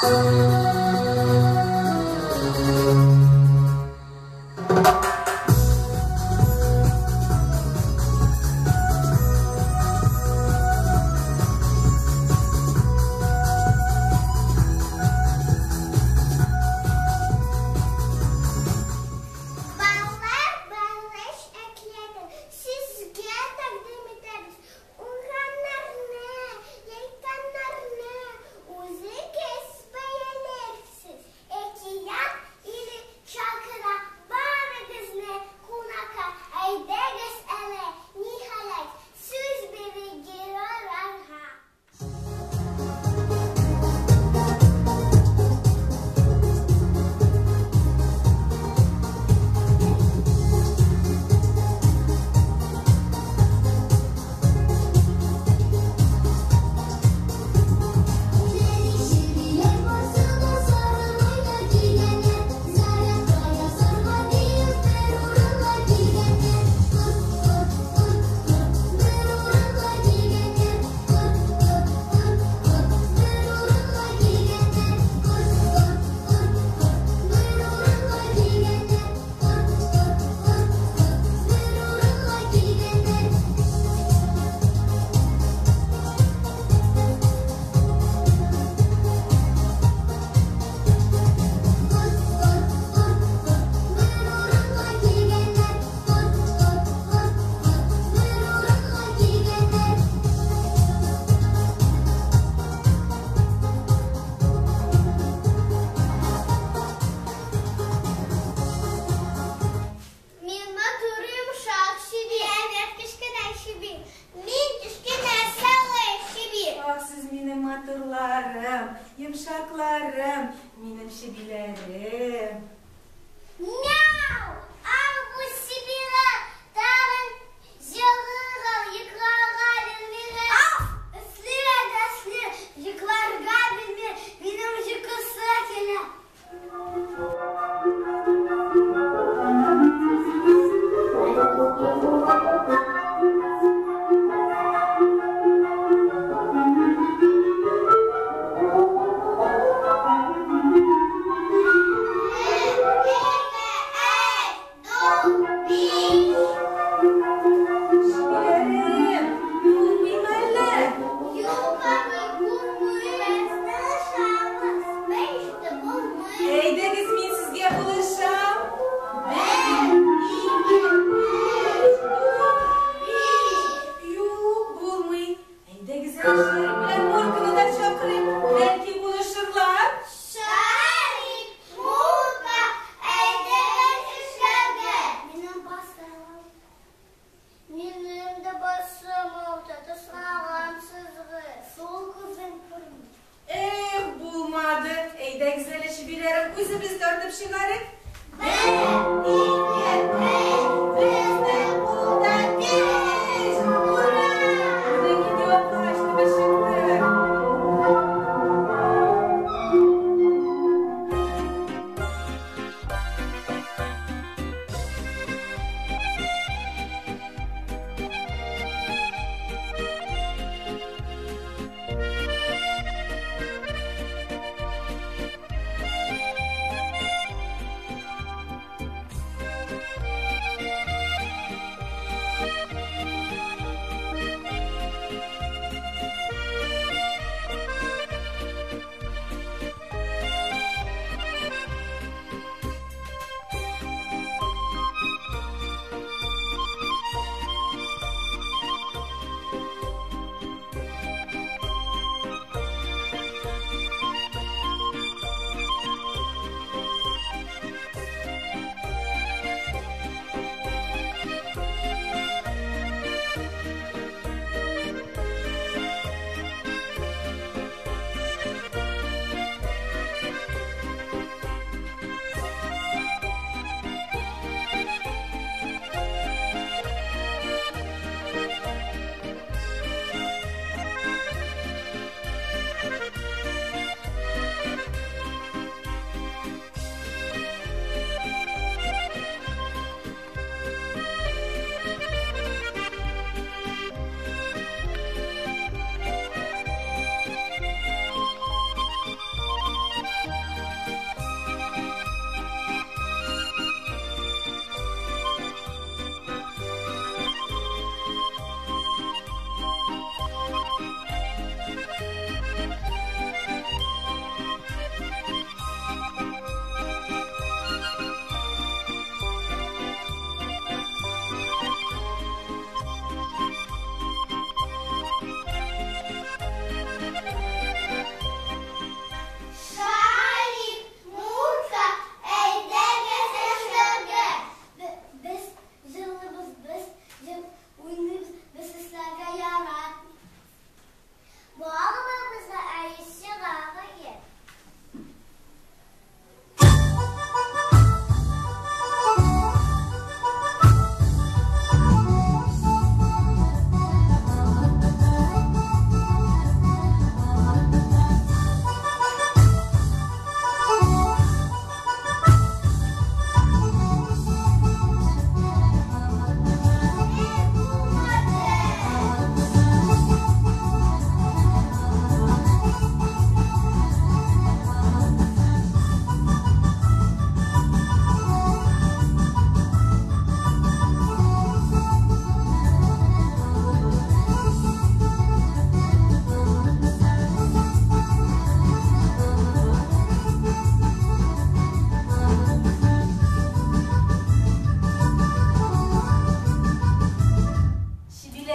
Балалар бәлеш әкияте сезгә тәкъдим итәбез. Уңганнарны, әйткәннәрне үзегез бәяләрсез. Әкият иле чакыра барыгызны кунакка. Әйдәгез әле, ниһаять, сүз бирик геройларга. Чебиләр барсы да сары майда килгәннәр, Зарядка ясарга диеп бер урынга килгәннәр. Кырт, кырт, кырт, кырт, бер урынга килгәннәр. Кырт, кырт, кырт, кырт, бер урынга килгәннәр. Кырт, кырт, кырт, кырт, бер урынга килгәннәр. Кырт, кырт, кырт, кырт, бер урынга килгәннәр. Кырт, кырт, кырт, кырт, бер урынга килгәннәр. Кырт, кырт, кырт, кырт, бер урынга килгәннәр. Мин матур йомшак чеби, әнә кечкенә чеби. Мин кечкенә сәләй чеби. Ах, сез минем матурларым, йомшакларым, минем чебиләрем. Мяу! Ах, бу чебиләр тагын җылыгыр, йокларга белмиләр. Ах, эслиләр дә эслиләр, йокларга белми, минем йокысы килә. Чебиләрем, булмыймы әллә? Юк, абый, булмый. Без тырышабыз, без дә булмый. Әйдәгез, мин сезгә булышам. Бер, ике, өч, дүрт, биш. Юк, булмый. Әйдәгез әле Шарик белән Мурканы да чакырыйк. Бәлки булышырлар. Шарик, Мурка, әйдәгез эшләргә. Минем басым. Минем дә басым алты, тышлаган сызгы. Сул күзем күрми. Эх, булмады. Әйдәгез әле, чебиләрем, үзебез тартып чыгарыйк. Бер, ике, өч, безнең кулда биш. Ура! Менә нинди агач төбе чыкты.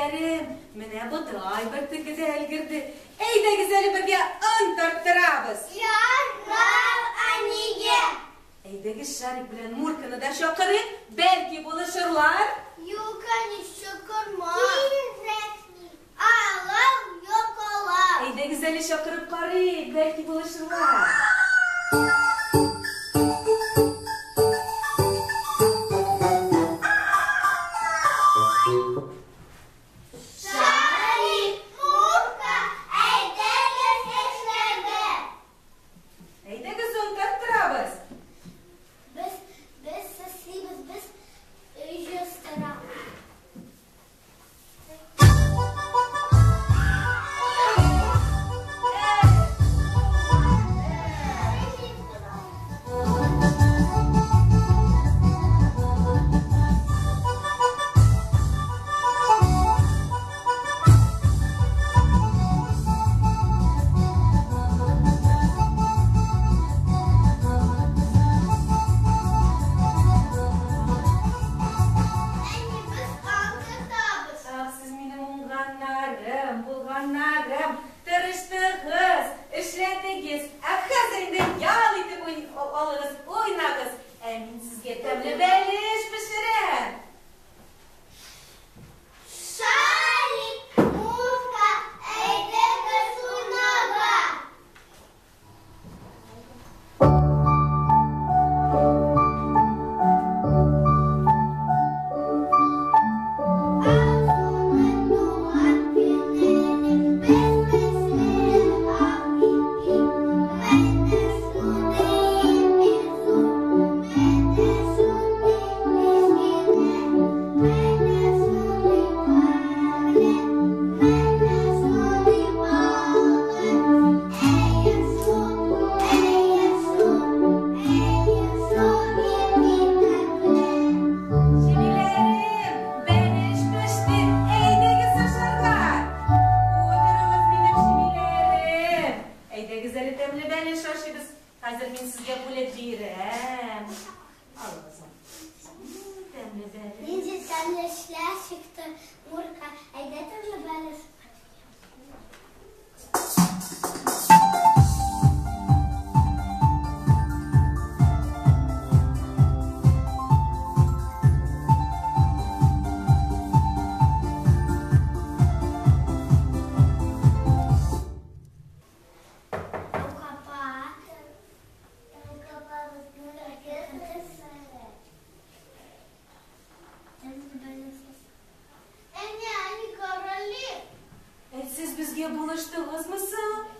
Чебиләрем, менә бодай бөртеге дә өлгерде. Әйдәгез әле бергә он тарттырабыз. Ярар, әнигә. Әйдәгез Шарик белән Мурканы да чакырыйк, бәлки булышырлар. Юк, әни, чакырма. Кирәкми. Алар юк алар. Әйдәгез әле чакырып карыйк, бәлки булышырлар. Шарик, Мурка, әйдәгез эшләргә. Әйдәгез он тарттырабыз. Без, без эшлибез, без өй җыештырабыз. Әни, без аңгытабыз. Ах, сез минем уңганнарым, булганнарым, тырыштыгыз, эшләдегез. Ә хәзер инде ял итеп алыгыз, уйнагыз. Ә мин сезгә тәмле бәлеш пешерәм. Шарик, Мурка, әйдәгез уйнарга. Алсуның туган көненә без пешереп ак ипи. Менә шундый ипи зур, менә шундый кечкенә, менә шундый тәмле, менә шундый баллы. Әйе шул, әйе шул, әйе шул ипи тәмле. Чебиләрем, бәлеш пеште, әйдәгез ашарга. Утырыгыз минем чебиләрем. Әйдәгез әле тәмле бәлеш ашыйбыз. Хәзер мин сезгә бүлеп бирәм. Алыгыз. Тәмле бәлеш. Нинди тәмле эшләр чыкты, Мурка, әйдә тәмле бәлеш. Тәүкапа. Әни, әни, короли. Ә сез безгә булыштыгызмы соң?